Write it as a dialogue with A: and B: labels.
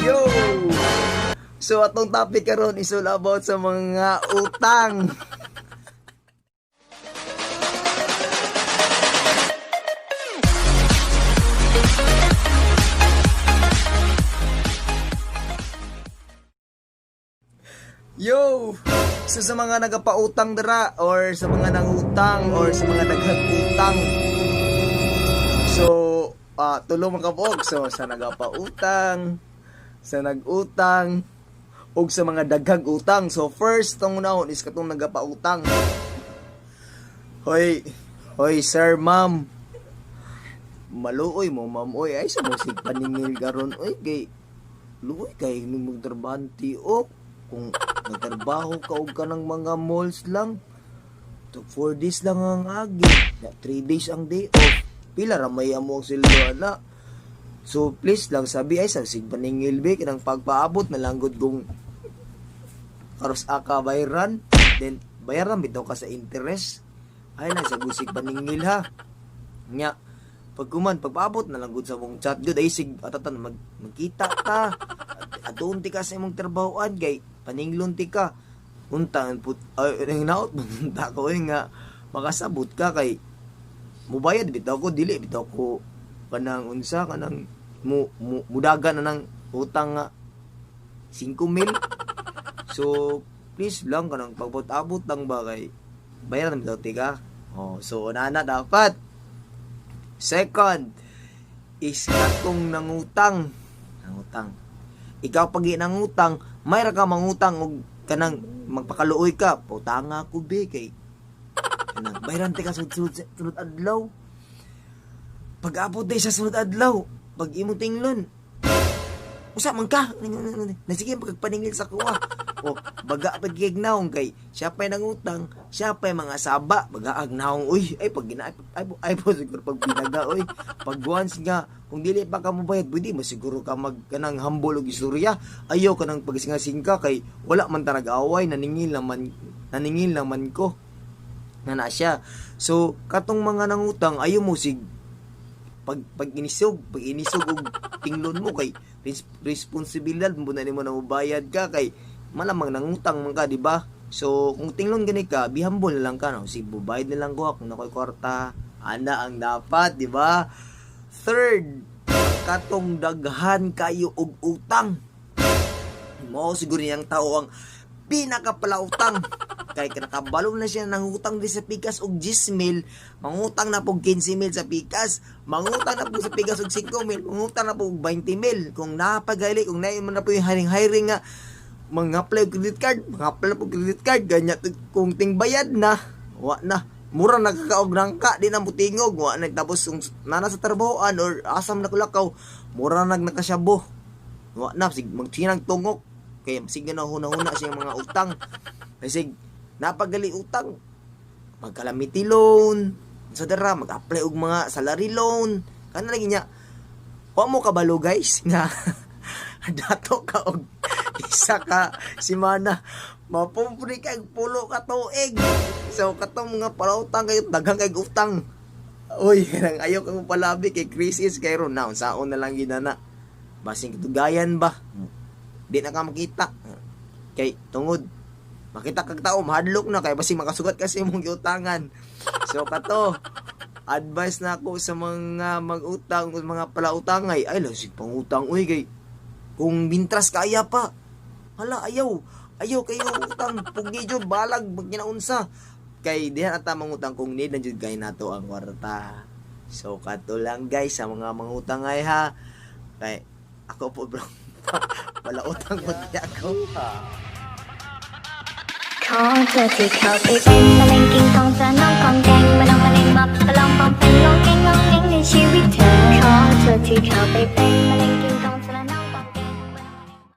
A: Yo! So atong topic karon is all about sa mga utang. Yo! So sa mga nagapautang dira or sa mga nangutang or sa mga daghang utang. So, tulo man kabuok. So sa nagapautang, sa nag-utang, ug sa mga daghang utang. So first tong unahon is katong nagapautang. Hoy, hoy sir, ma'am. Maluoy mo, ma'am. Oy, ay sa mo sig paningil karon oy kay luoy kay nimong trabante o kung nagtrabaho ka og kanang mga malls lang. To 4 days lang ang agi. 3 days ang day off. Pila ra may amo ang sildo ana. So please lang sabi ay sa sig paningil be kanang pagpaabot na lang gud kung karos aka bayaran, then bayaran bitaw ka sa interest ay lang sa gusig paningil ha. Nya pagkuman pagpaabot na lang gud sa mong chat gud ay sig atatan magkita ta adtuon ti ka sa imong trabahoan kay paninglon ti ka unta put ay hinaot unta ko eh, nga makasabot ka kay mubayad bitaw ko, dili bitaw ko kanang unsa kanang mu mudagan na ng utang nga 5 mil. So please lang kanang pagbot-abot lang ba kay bayaran bitaw tika. Oh, so una na dapat. Second is katong nangutang. Nangutang. Ikaw pag nangutang, may ra ka mangutang og kanang magpakaluoy ka, pautanga ko be kay kanang bayaran tika sa sunod, sunod adlaw. Pag abot day sa sunod adlaw, pag imong tinglon, usa man ka nasige pagpaningil sa kuha o baga pag naong kay siya pa'y nangutang, siya pa'y mga saba baga ag naong uy ay pag gina ay, ay, po siguro pag binaga uy pag once nga kung dili pa ka mobayad pwede mo siguro ka mag kanang humble og istorya, ayaw ka nang pagsingasingka kay wala man ta nag-away, naningil naman ko na na siya. So katong mga nangutang, ayaw mo sig pag inisog og tinglon mo kay responsibilidad mo na nimo na mobayad ka kay malamang nangutang man ka, di ba? So kung tinglon gani ka, be humble na lang ka no, sig bubayad na lang ko kung nakoy kwarta ana ang dapat, di ba? Third, katong daghan kayo og utang. Mo siguro niyang tao ang pinakapalautang kay nakabalo na siya nangutang di sa pikas og 10 mil, mangutang na pog 15 mil sa pikas, mangutang na po sa pikas og 5 mil, mangutang na po og 20 mil. Kung napagali, kung naay man na po yung hiring-hiring nga mga apply og credit card, mga apply po credit card ganyan, kung tingbayad na wa na, mura nakakaog nangka, di na mutingog, wa na. Tapos kung nana sa trabahoan or asam na kulakaw, mura nag nakasyabo, wa na sig magsinang tungok kay sige na huna-huna siya mga utang kasi napagali utang, mag-calamity loan sa dara, mag-apply og mga salary loan kana lagi niya. Wa mo kabalo guys nga dato ka og isa ka semana mapumpri kag pulo ka tuig. So katong mga palautang kayo, daghang kay utang. Uy, kanang ayaw kang palabi kay crisis kay ron na unsaon na lang ginana, basing katugayan ba di na ka makita kay tungod makita kag tao mahadlok na kay basing makasugat kasi imong giutangan. So kato advice na ako sa mga mag-utang, mga palautangay, ay lang sig pangutang uy kay kung mintras kaya pa, hala, ayaw ayaw kayo utang pugi jud balag magkinaunsa kay diha ata mangutang kung need na jud kay nato ang kwarta. So kato lang guys sa mga mangutang ay ha, kay ako po bro palautang ko di ako.
B: ขอเธอที่เข้าไปเป็นมะเร็งกินกองจะน้องกองแกงมาลองมะเร็งมับตะลองปองเป็นงองแงงงองแงงในชีวิตเธอ ขอเธอที่เข้าไปเป็น